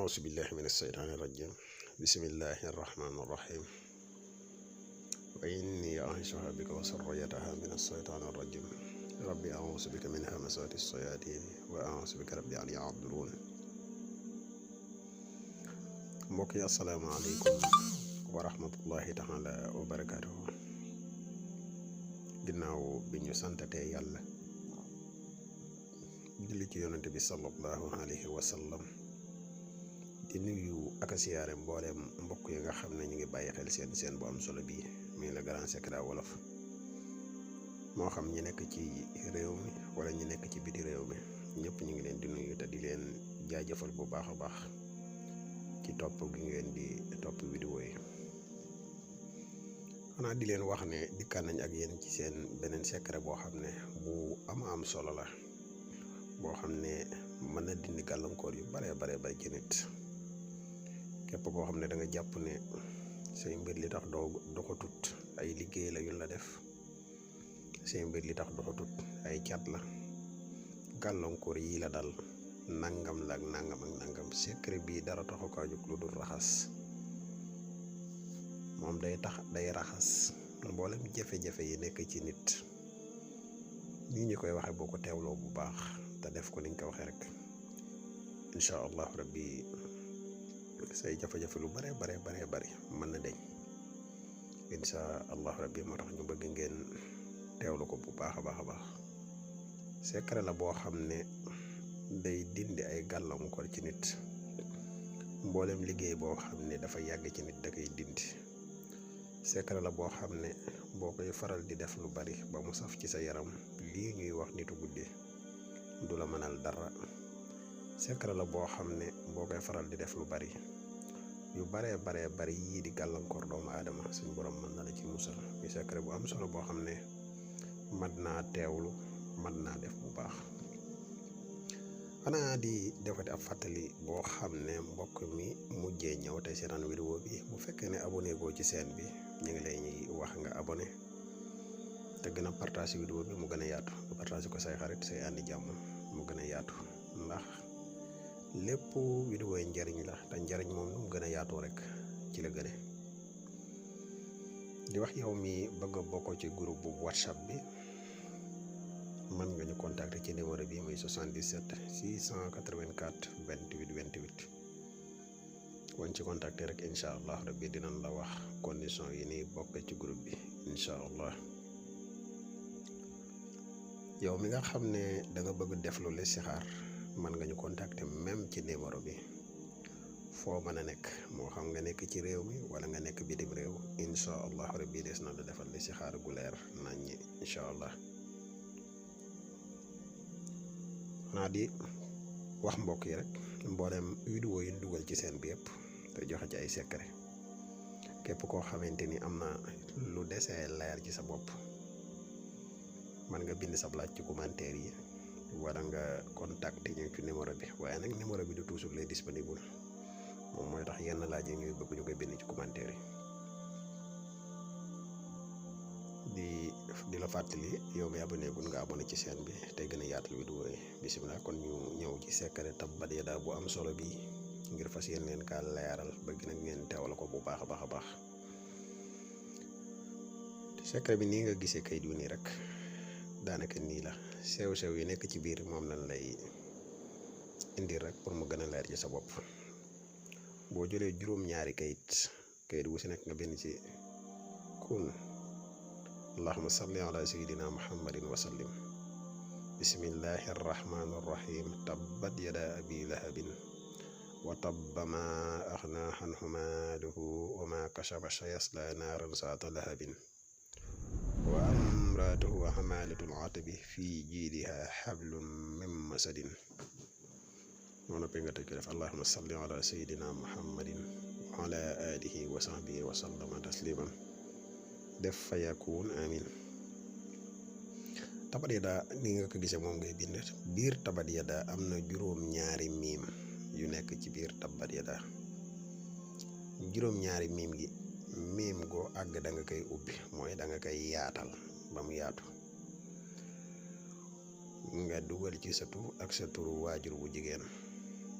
أعوذ بالله من الشيطان الرجيم بسم الله الرحمن الرحيم وإني أعيذها بك وذريتها من الشيطان الرجيم ربي أعوذ بك من همزات الشياطين وأعوذ بك ربي أن يحضرون mbokk yi asalaamaaleykum wa rahmatullahi taala wa barakaatuhu ginnaaw bi ñu santatee yàlla julli ci yonante bi sallallahu alayhi wa sallam di nuyu ak a siyaare mbooleem mbokk yi nga xam ne ñu ngi bàyyi xel seen bu am solo bii muy Le Grand Secret Wolof moo xam ñi nekk ci réew mi wala ñi nekk ci biti réew mi ñëpp ñu ngi leen di nuyu te di leen jaajëfal bu baax a baax ci topp gi ngeen di topp vidéo yi xanaa di leen wax ne dikkaan nañ ak yéen ci seen beneen secret boo xam ne bu am solo la boo xam ne mën na dindi gàllankoor yu bare bari ci nit képp koo xam ne da nga jàpp ne say mbir li tax doxatut ay liggéey la yun la def say mbir li tax doxatut ay cat la gàllankoor yi la dal nangam la ak nangam secret bii dara taxu kaa jóg lu dul raxas moom day raxas mboolem jafe-jafe yi nekk ci nit nii ñu koy waxe boo ko teewloo bu baax te def ko niñ ko waxee rek incha allah rabbi say jafe-jafe lu bare bari mën na deñ incha allah rabbi moo tax ñu bëgg ngeen teewlu ko bu baax a baax secret la boo xam ne day dindi ay gàllankoor ci nit mboolem liggéey boo xam ne dafa yàgg ci nit da koy dindi secret la boo xam ne boo koy faral di def lu bari ba mu saf ci sa yaram lii ñuy wax nitu guddi du la mënal dara secret la boo xam ne boo koy faral di def lu bari yu baree bari yii di gàllankoor doomu aadama suñ borom mën na la ci musal muy secret bu am solo boo xam ne mat naa teewlu mat naa def bu baax xanaa di defati ab fàttali boo xam ne mbokk mi mujjee ñëw tey seetaan vidéo bi bu fekkee ne abonné goo ci chaîne bi ñu ngi lay wax nga abonné te gën a partage vidéo bi mu gën a yaatu nga partage ko say xarit say àndi jàmm mu gën a yaatu ndax lépp vidéo yi njariñ la te njariñ moom nu mu gën a yaatoo rek ci la gëne di wax yow mi bëgg a bokk ci groupe bu WhatsApp bi mën nga ñu contacter ci numéro bi muy 77 684 28 wañ ci contacter rek incha allah rabbi dinañ la wax condition yi ni bokk ci groupe bi incha allah yow mi nga xam ne da nga bëgg def lu listixaar mën nga ñu contacter même ci numéro bi foo mën a nekk moo xam nga nekk ci réew mi wala nga nekk bitim réew incha allah rabbi des na la defal listixaar gu leer nañ ñi incha allah xanaa di wax mbokk yi rek mboolem vidéo yi ñu dugal ci seen bi yëpp te joxe ci ay secret képp koo xamante ni am na lu desee leer ci sa bopp man nga bind sa laaj ci commentaire yi wala nga contacter ñu ci numéro bi waaye nag numéro bi du toujours lay disponible moom mooy tax yenn laaj yi ñuy bëgg ñu koy bind ci commentaire yi di la fàttali yow mi abonné gun nga abonné ci chaîne bi tey gën a yaatal vidéo yi bisimilah kon ñu ñëw ci secret tabbat yadaa bu am solo bi ngir fas yéen leen kaa leeral bëgg nag ngeen teewal ko bu baax a baax secret bi nii nga gisee kayit wi nii rek daanaka nii la sew-sew yi nekk ci biir moom lañ lay indi rek pour mu gën a leer ci sa bopp boo jëlee juróom-ñaari kayit wu si nekk nga benn ci kun allahumma salli ala sayyidina muhammadin wa sallim bismillahi arrahmani arrahim tabbat yada abi lahabin wa tabba ma aghna anhu maaluhu wa ma kasaba sayasla naaran zaata lahabin wa amraatuhu hamalatul atabi fi jiidiha hablum min masadin moo noppee nga tëj ko def allahumma salli ala sayyidina muhammadin wa ala alihi wa sahbihi wa sallama tasliman def fa yakun amin tabbat yadaa ni nga ko gisee moom ngay bind biir tabbat yadaa am na juróom-ñaari miim yu nekk ci biir tabbat yadaa juróom-ñaari miim gi miim goo àgg da nga koy ubbi mooy da nga koy yaatal ba mu yaatu nga dugal ci sa tur ak sa turu waajur bu jigéen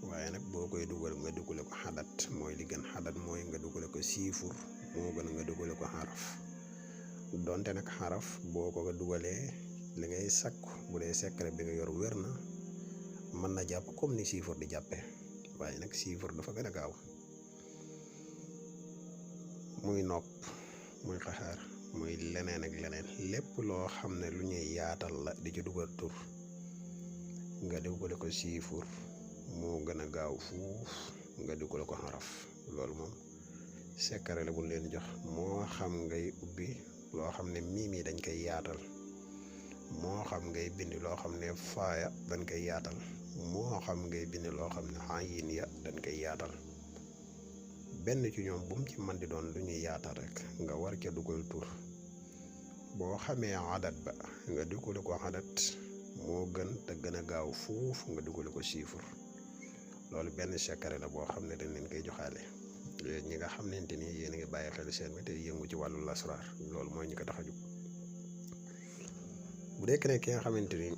waaye nag boo koy dugal nga dugale ko xadat mooy li gën. xadat mooy nga dugale ko chiffre, moo gën nga dugale ko xaraf. donte nag xaraf boo ko dugalee li ngay sakku bu dee secret bi nga yor wér na, mën na jàpp comme ni chiffre di jàppe, waaye nag chiffre dafa gën a gaaw. muy nopp, muy xaxaar, muy leneen ak leneen, lépp loo xam ne lu ñuy yaatal la di ci dugal tur nga dugale ko chiffre moo gën a gaaw fuuf nga dugale ko xaraf. loolu moom secret la bu leen jox. moo xam ngay ubbi loo xam ne miim yi dañ koy yaatal, moo xam ngay bind loo xam ne faaya dañ koy yaatal, moo xam ngay bind loo xam ne ayin ya dañ koy yaatal. benn ci ñoom bu mu ci man di doon lu ñuy yaatal rek nga war ca dugal tur. boo xamee adat ba nga dugale ko adat moo gën te gën a gaaw fuuf nga dugale ko chiffre. loolu benn secret la boo xam ne dañ leen koy joxaale ñi nga xamante ni yéen a ngi bàyyi xel seen bi te yëngu ci wàllu lasraar. loolu mooy ñu ko tax a jóg. bu dee ne ki nga xamante ni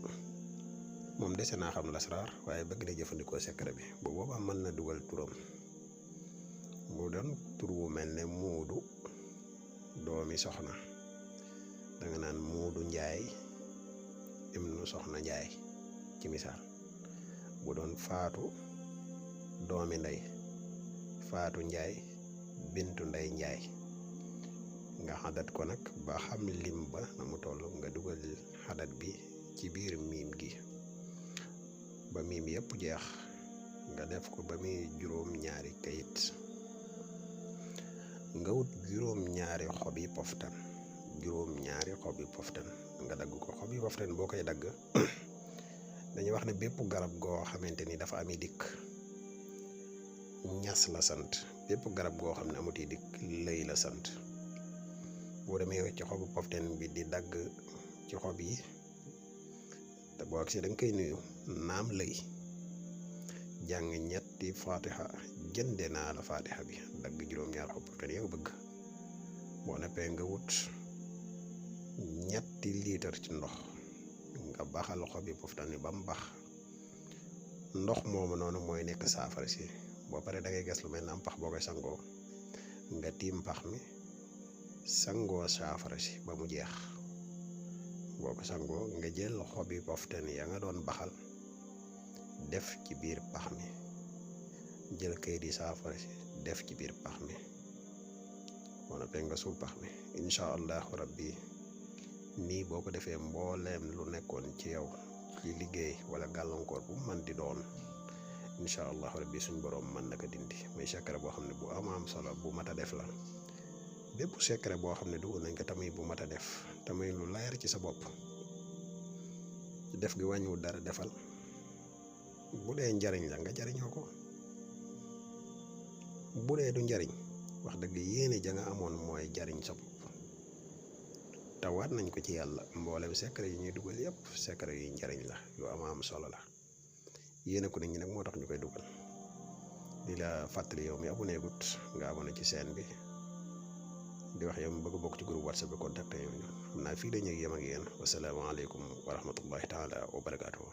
moom dese naa xam lasraar waaye bëgg na jëfandikoo secret bi, bu boobaa mën na dugal turam mu doon tur wu mel ne muudu doomi soxna. danga naan muudu njaay ibnu soxna njaay ci misaal. bu doon faatu doomi ndey, faatu njaay bintu ndey njaay. nga xadat ko nag ba xam lim ba na mu toll nga dugal xadat bi ci biir miim gi ba miim yépp jeex nga def ko ba muy juróom-ñaari kayit. nga wut juróom-ñaari xob yi poftan, juróom-ñaari xob yi poftan nga dagg ko. xob yi poftan boo koy dagg dañuy wax ne bépp garab goo xamante ni dafa ami dikk ñas la sant, bépp garab goo xam ne amuti dikk lëy la sant. boo demee ci xobu poftan bi di dagg ci xob yi te boo agsi da nga koy nuyu naam lëy, jàng ñetti fatiha, jënde naa la fatiha bi, dagg juróom-ñaar xob poftan yow bëgg. boo neppee nga wut ñetti liitar ci ndox nga baxal xobi poftan yi ba mu bax. ndox moomu noonu mooy nekk saafara si. boo paree da ngay ges lu mel ne am pax boo koy sangoo nga tiim pax mi sangoo saafara si ba mu jeex. boo ko sangoo nga jël xobi poftan ya nga doon baxal def ci biir pax mi, jël kayit yi saafara si def ci biir pax mi. boo noppee nga suul pax mi. incha allahu rabbi nii boo ko defee mbooleem lu nekkoon ci yow ci liggéey wala gàllankoor bu man di doon incha allahu rabbi suñ boroom mën na ko dindi. muy secret boo xam ne bu am solo bu mat a def la. bépp secret boo xam ne dugg nañ ko tamit bu mat a def tamit lu leer ci sa bopp def gi wàññiwul dara defal. bu dee njariñ la nga jariñoo ko, bu dee du njariñ wax dëgg yéene ja nga amoon mooy jariñ sa bopp. te waat nañ ko ci yàlla mboolem secret yi ñuy dugal yépp secret yu njariñ la yu am solo la. yéene ko nit ñi nag moo tax ñu koy dugal. di la fàttali yow mi abonné gut nga abonné ci chaîne bi. di wax yow mi bëgg bokk ci groupe WhatsApp bi contacté yow ñu. xam naa fii dañuy yem ak yéen. wasalaamaaleykum wa rahmatullahi taala wa barakaatuhu.